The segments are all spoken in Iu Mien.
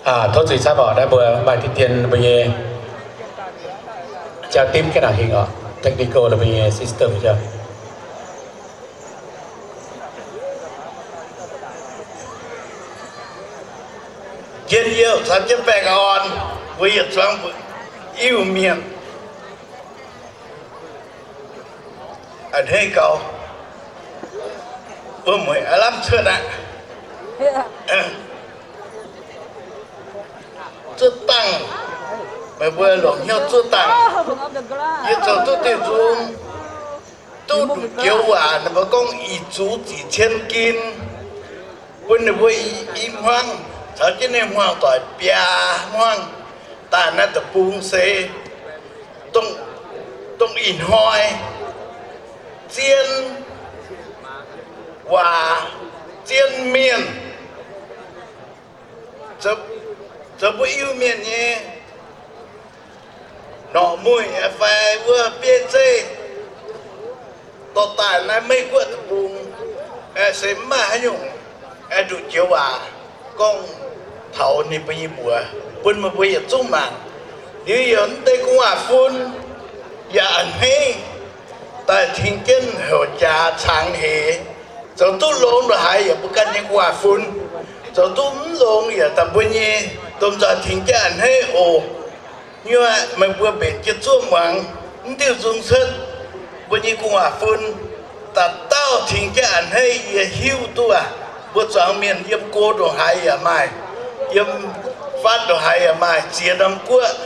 Tov zuiz camv oc, naaiv mbuo maaih diqv dien mbuo nyei jauv dimv ga'naaiv hingh oc, technical mbuo nyei system jauv. Njien-youh caux jienv baengh orn, mbuo yietc zuangx Iu-Mienh. A'hneiv gaux, wuov mueic aav lamh cuotv aqv. Zuov dangh, meih mbuo longc hnyouv zuov dangh. Yie zoux duqv diuh nzung, duqv nduqc joux waac, ninh mbuo gorngv ih zuqc ziqc cien gin, bun ninh mbuo i hmuangv caux jienv ninh hmuangv doic biaa hmuangv daaih naaiv deic-bung se dongh ih hnoi zien waac, zien mienh, zoux mbuo Iu-Mienh nyei norqc muic fai wuov bieiv zeiv, dorh daaih naaiv Meiv Guoqv deic-bung, se mv maaih haaix nyungc nduqc joux waac gorngv taux ninh mbuo nyei mbuox bun meih mbuo yietc zungv mangc. Liuz yiem naaiv deix gu'nguaaz-fun yaac a'hneiv daaih tengx jienv houc jaax cangx heix. Zoux duqv longx la'haaix yaac mbuo ganh nyei gu'nguaaz-fun, zoux duqv mv longx yaac daaih mbuo nyei domh nzoih tengx jienv a'hneiv oc. Nyuoqc meih mbuo mbenc jienv zuov muangx mv diuh nzung cuotv, mbuo nyei gu'nguaaz-fun dauh dauh tengx jienv a'hneiv. Yie hiuv duqv aac, mbuo zuangx mienh yiem go ndongc haaix yaac maaih, yiem fatv ndongc haaix yaac maaih, ziex norm guoqv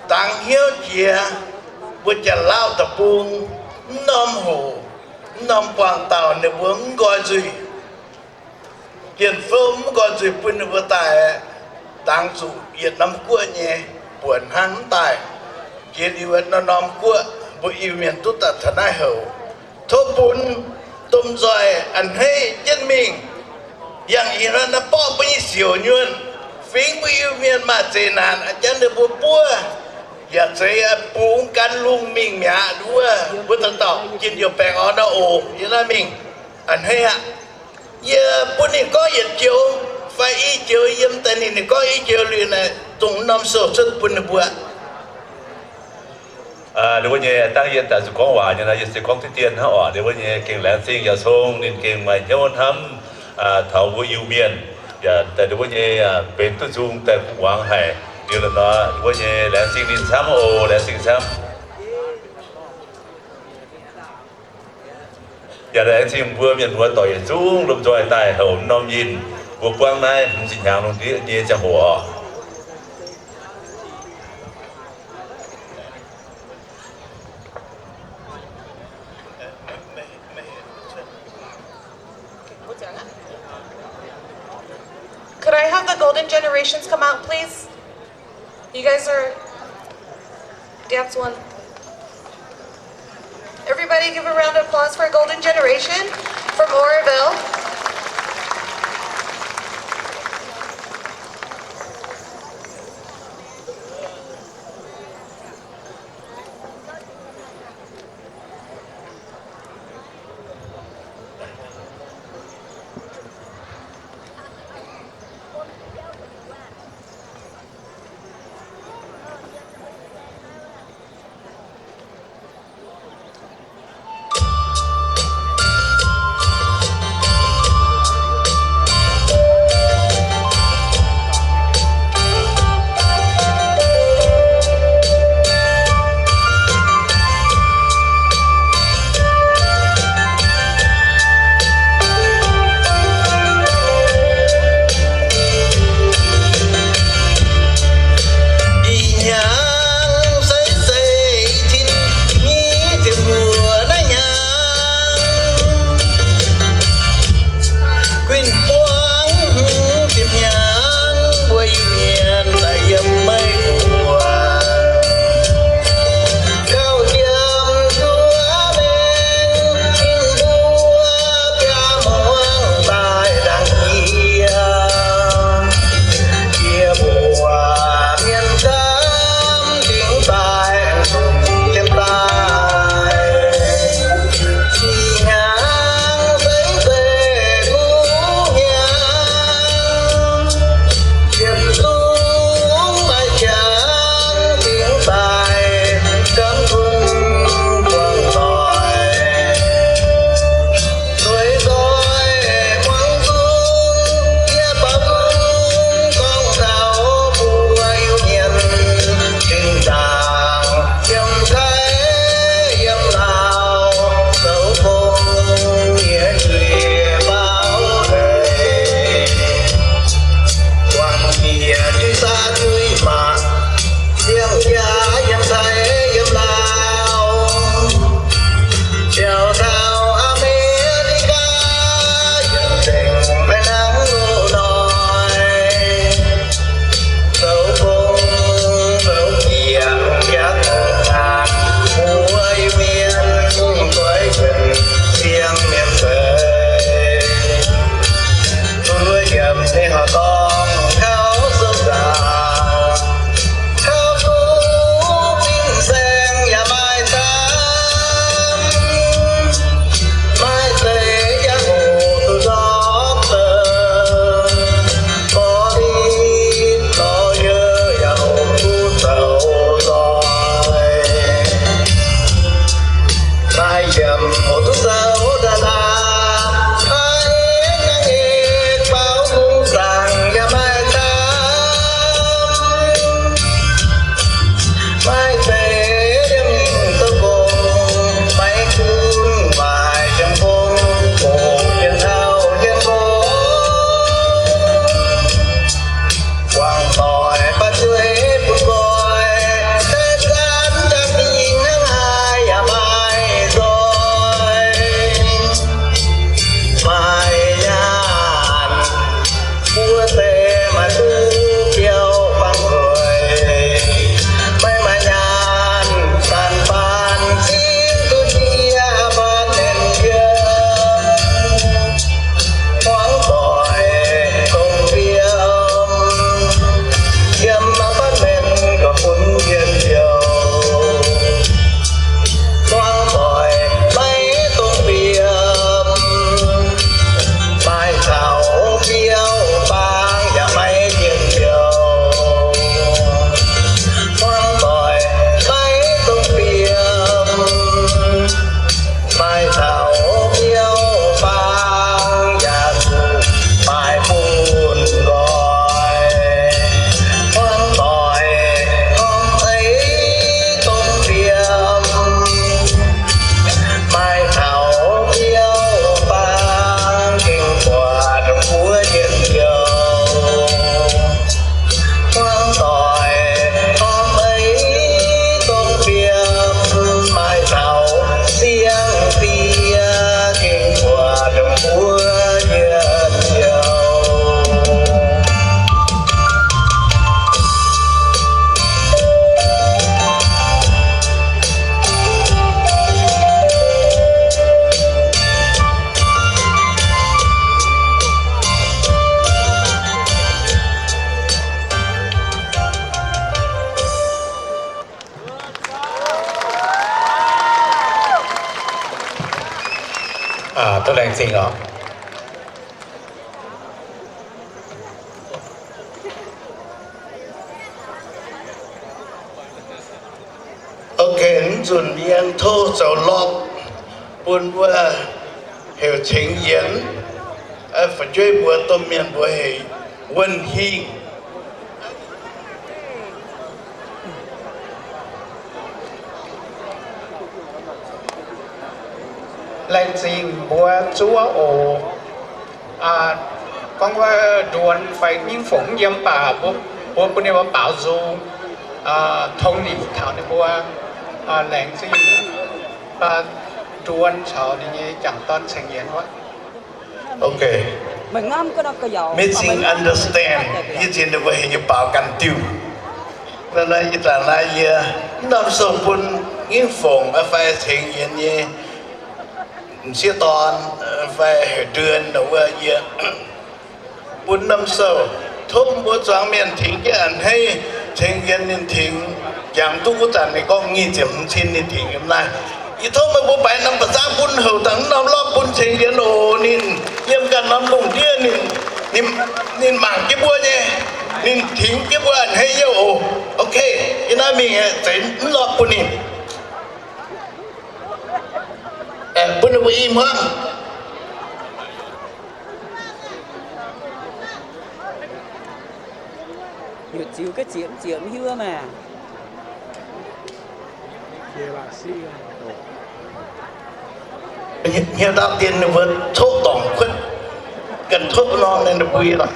dangx hnyouv jiex, mbuo Janx-Lauv deic-bung mv norm hoc, mv norm buangh dauh ninh mbuo mv nqoi nzuih, jien-fouv mv nqoi nzuih bun ninh mbuo daaih dangx zuqc yietc norm guoqv nyei buonc hnangv mv daaih. Jiex liuz norm-norm guoqv mbuo Iu-Mienh duqv daaih taux naaiv houc. Tov bun domh nzoih a'hneiv jienv mingh. Yangh ih hnoi naaiv borqv mbuo nyei siouc nyuonh, fingx mbuo Iu-Mienh maaih zeqc naanc, a'jangv ninh mbuo buov yaac zeiz bungx gan lungh mingh mi'aqv. Wuov mbuo dauh dauh njien-youh baengh orn nor oc. Yie naaiv mingh a'hneiv aqv. Yie bun ninh gorngv yietc joux fai i joux, yiem daaih ninh, ninh gorngv i joux liuz naaic, dongh norm sou cuotv bun ninh mbuo. Ninh mbuo nyei dangv yie daaih zuqc gorngv waac nyei nor, yie se gorngv diqv dien hnangv oc. Ninh mbuo nyei gengh laengz zingh yaac cong, ninh gengh maaih hnyouv hnamv taux mbuo Iu-Mienh, yaac daaih ninh mbuo nyei benx duqv nzung daaih kuv muangx haic. Liuz nor ninh mbuo nyei laengz zingh ninh camv oc, laengz zingh camv. Yaac laengz zingh mbuo mienh muoz doic yietc zungv lomh nzoih daaih houc norm yinh mbuo buangv naaiv hmz ziepc hnyangx lungh ndiev nyei ziangh hoc oc. Could I have the Golden Generations come out, please? You guys are dance one. Everybody give a round of applause for Golden Generation from Oroville. Aa, duqv laengz zingh oc. Ok, mv zunc yie tov zoux lorqc bun mbuo heuc Ceng Yienx, fu'jueiv mbuo domh mienh mbuo heuc Wuonh Hingh. Laengz zingh mbuo zuov oc. Gorngv wuov nduonx fai nyingv fongc yiem baac mbuo, mbuo bun ninh mbuo baaux nzung, tong ninh taux ninh mbuo. Laengz zingh nduonx caux ninh nyei jangc dorn Ceng Yienx wuov. Ok. Misunderstand. Yie ziex ninh mbuo heuc nyei baaux ganh diuh. Naaiv ih zanc naaiv yie norm sou bun nyingv fongc fai Ceng Yienx nyei m'sieqv dorn fai heuc nduonx wuov yie bun norm sou, tov mbuo zuangx mienh tengx jienv a'hneiv, Ceng Yienx ninh tengx jangx duqv wuov zanc ninh gorngv nyic ziepc hmz cin ninh tengx yiem naaiv. Yie tov meih mbuo baix norm ba'zangv bun houc dangh norm lorqc bun Ceng Yienx oc. Ninh yiem ganh norm lungh ndiev ninh, ninh, ninh mangc jienv mbuo nyei, ninh tengx jienv mbuo a'hneiv nyei oc. Ok, yie naaiv mingh aeqv, zeiz mv lorqc bun ninh. Aengx bun ninh mbuo i hmuangv. Ziux ga'zieqc mv zieqc mv hiuv maah. Hnyouv ndaauv dien ninh mbuo coqv dorngc kuotv, ganh coqv norm ninh mbuo lorqc.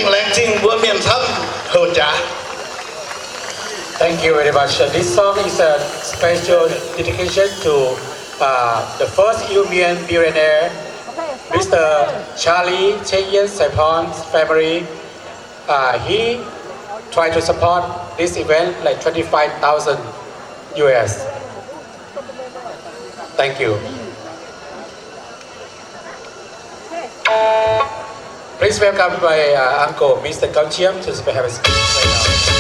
Laengz zingh mbuo mienh camv houc jaax. Thank you very much. Uh, this song is a special dedication to, uh, the first Iu Mien billionaire, Mister Charlie Cheng Yen Saipan family. Uh, he tried to support this event like twenty-five thousand U S. Thank you. Please welcome my, uh, uncle, Mister Gauv Chiem, to have a speech right now.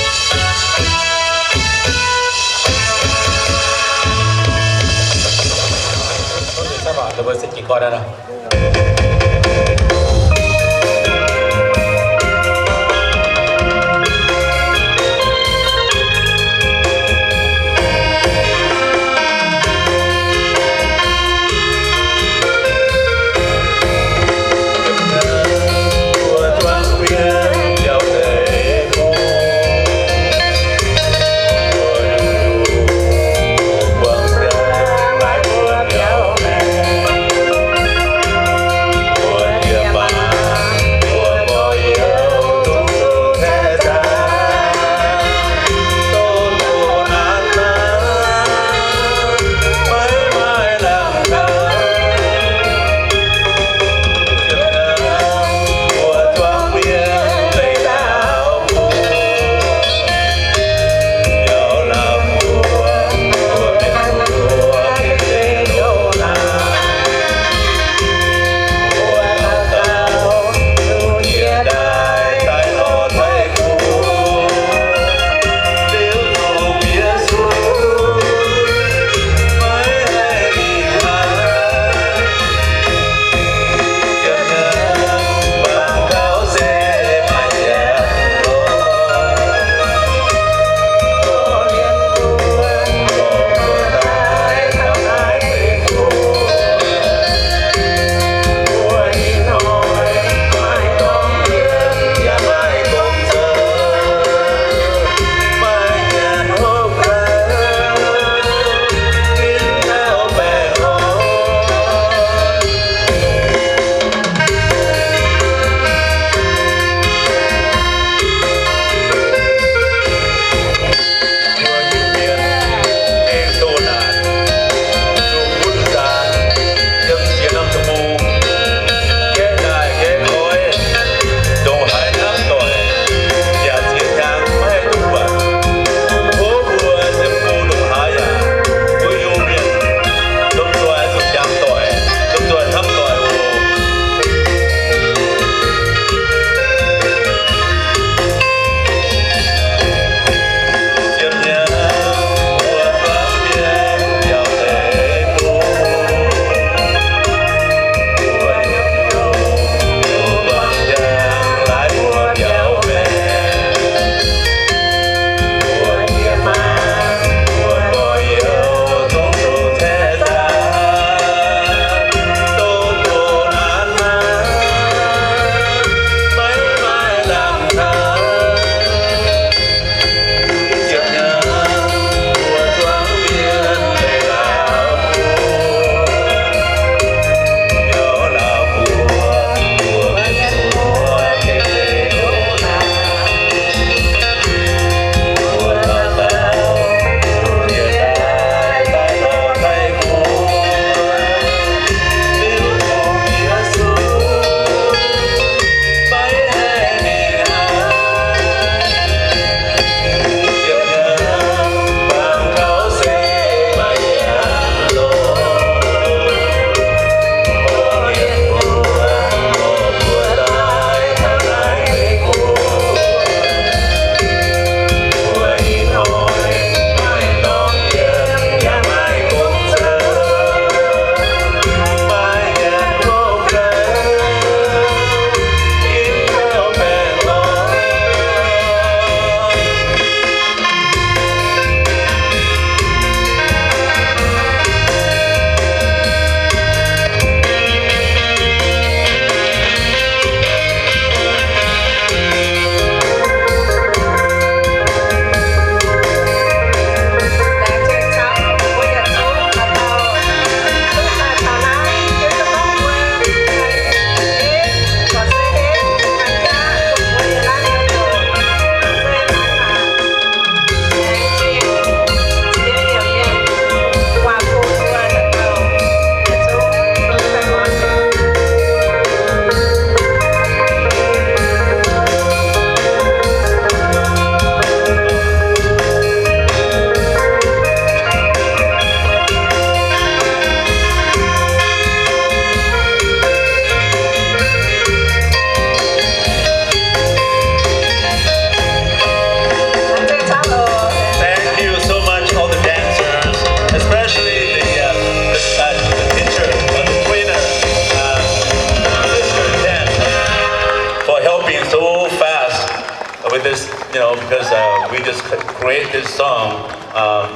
just create this song, um,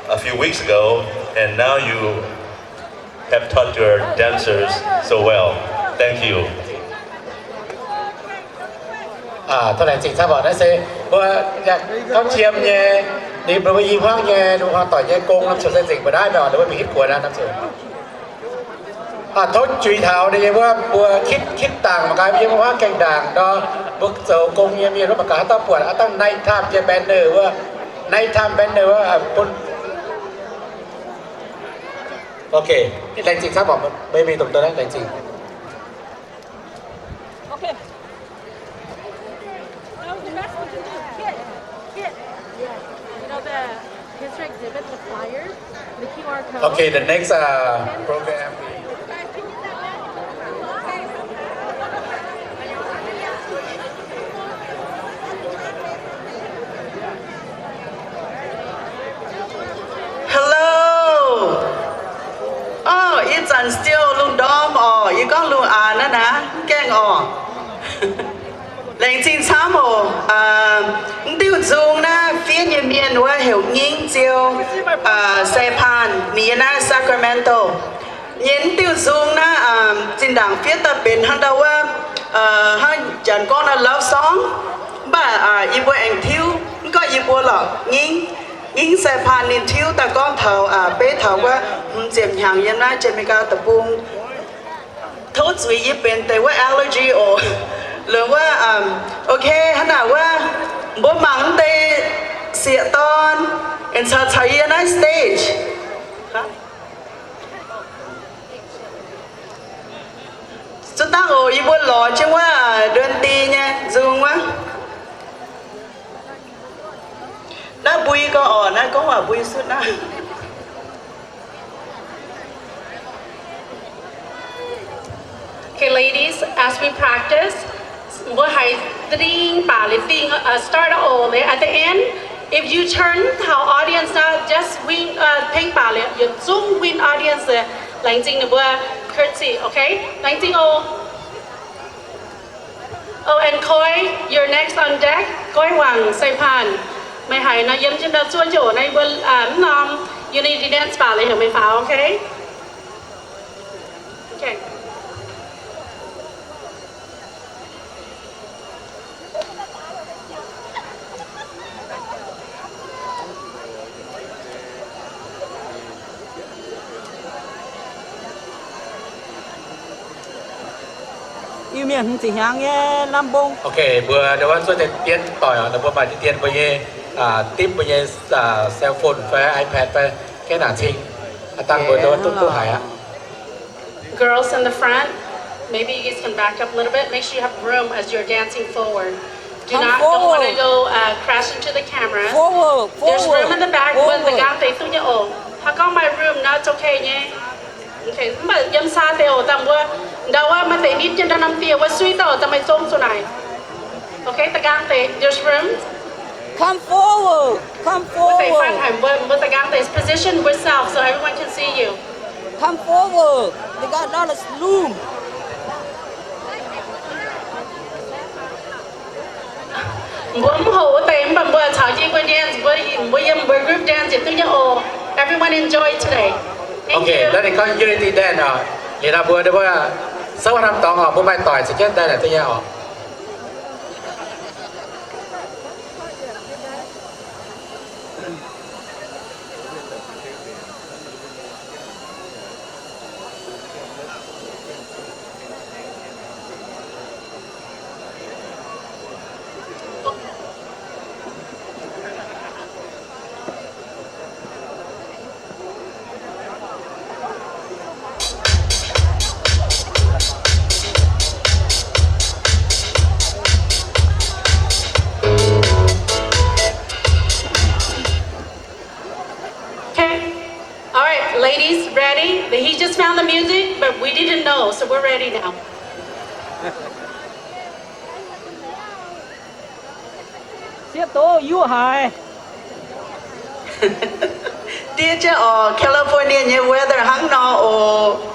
a few weeks ago, and now you have taught your dancers so well. Thank you. Aa, tov laengz zingh camv oc. Naaiv se mbuo yaac gauv jiem nyei, ninh mbuo i hmuangv nyei, ninh mbuo hmuangv doic nyei gong, lamh ciouc se nzengc mbuo naaiv mingh oc, ninh mbuo mingh hitv guoqv naaiv, lamh ciouc. Aa, tov juix taux ninh nyei wuov mbuo kitv, kitv dangc mangc gaax, yiem wuov gaengh ndaangc nor, mbuo zoux gong nyei mienh wuov mangc gaax haaix dauh buatc, aa, dangh night time nyei banner wuov, night time banner wuov, aa, bun. Ok, laengz zingh camv oc, meih mingh dongh deix naaiv laengz zingh. Okay. That was the best we can do. Kit, Kit. You know the history exhibit, the flyers, the Q R code? Okay, the next, uh, program. Hello. Orv, ih zanc still lungh ndorm orqc? Yie gorngv lungh aanx naaiv naaic, mv gaengh orqc? Laengz zingh camv oc. Mv diuh nzung naaiv fiev nyei mienh wuov heuc Ngingv Ziou, Saipan, ninh yiem naaiv Sacramento. Nyei mv diuh nzung naaiv zinh ndaangc fiev daaih benx hnangv ndau wuov, hnangv janx gorngv naaiv love song, mv baac yie mbuo aengx tiuv, mv gorngv yie mbuo lorqc, Ngingv, Ngingv Saipan ninh tiuv daaih gorngv taux, beiv taux wuov hmz ziepc hnyangx yiem naaiv Janx-Meigaa deic-bung. Tov zuiz yie benx deix wuov allergy oc. Longc wuov, ok, hnangv naaic wuov, mbuo mangc mv deix sieqv dorn, aengx caux caux yie naaiv stage. Zuov dangh oc, yie mbuo lorz jienv wuov, ndon di nyei nzung wuov. Naaiv mbui gorngv oc, naaiv gorngv waac mbui sutv naaiv. Okay, ladies, as we practice, mbuo haiz ding baac liuz ding, uh, start oc, at the end, if you turn taux audience naaiv, just wink, uh, tengx baac liuz yietc zungv wink audience, laengz zingh ninh mbuo curtsy, okay? Laengz zingh oc. Oh, and Koi, you're next on deck. Koi Wang, Saipan. Meih haiz nor yiem jienv ndau zuov njoc naaiv mbuo, uh, mv norm unity dance baac liuz heuc meih faaux, okay? Okay. Iu-Mienh hmz ziepc hnyangx nyei lamh mbong. Ok, mbuo ndau wuov zuov deix dien doic oc, mbuo maaih deix dien mbuo nyei, dipv mbuo nyei cell phone fai iPad fai kengx naaic cing. Aa, dangh mbuo ndau wuov duqv duqv haiz aqv. Girls in the front, maybe you guys can back up a little bit. Make sure you have room as you're dancing forward. Do not, don't wanna go, uh, crash into the cameras. There's room in the back. Mbuo da'nqaang deix duqv nyei oc. Haaix gorngv maaih room nor, it's okay nyei. Ok, mv baac yiem saa deix oc, dangh mbuo ndau wuov maaih deix nitv jienv ndau norm dieh wuov suiv dauh oc, dangh meih zong zuqc naaic. Ok, da'nqaang deix, there's room. Come forward, come forward. Mbuo da'nqaang deix position yourself so everyone can see you. Come forward. They got a lot of room. Mbuo mv hoqc wuov deix mv baac mbuo caux jienv mbuo dance, mbuo, mbuo yiem mbuo group dance yietc duqv nyei oc. Everyone enjoy today. Thank you. Ok, naaiv ninh gorngv unity dance oc. Liuz nor mbuo, mbuo souv norm dorngx oc, mbuo maaih doic caux jienv dance duqv nyei oc. Okay. All right, ladies, ready? He just found the music, but we didn't know, so we're ready now. Sieqv doz yuv haic. Diev jienv oc, California nyei weather hnangv nor oc.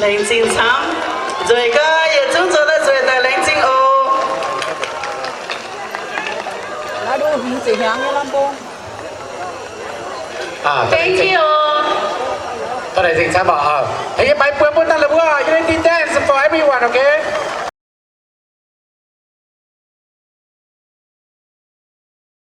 Laengz zingh camv. Nzueic gaax, yietc zungv zoux daaih nzueic daaih laengz zingh oc. Thank you. Tov laengz zingh camv oc. Yie maiv buo bun daaih la'buo, unity dance for everyone, okay?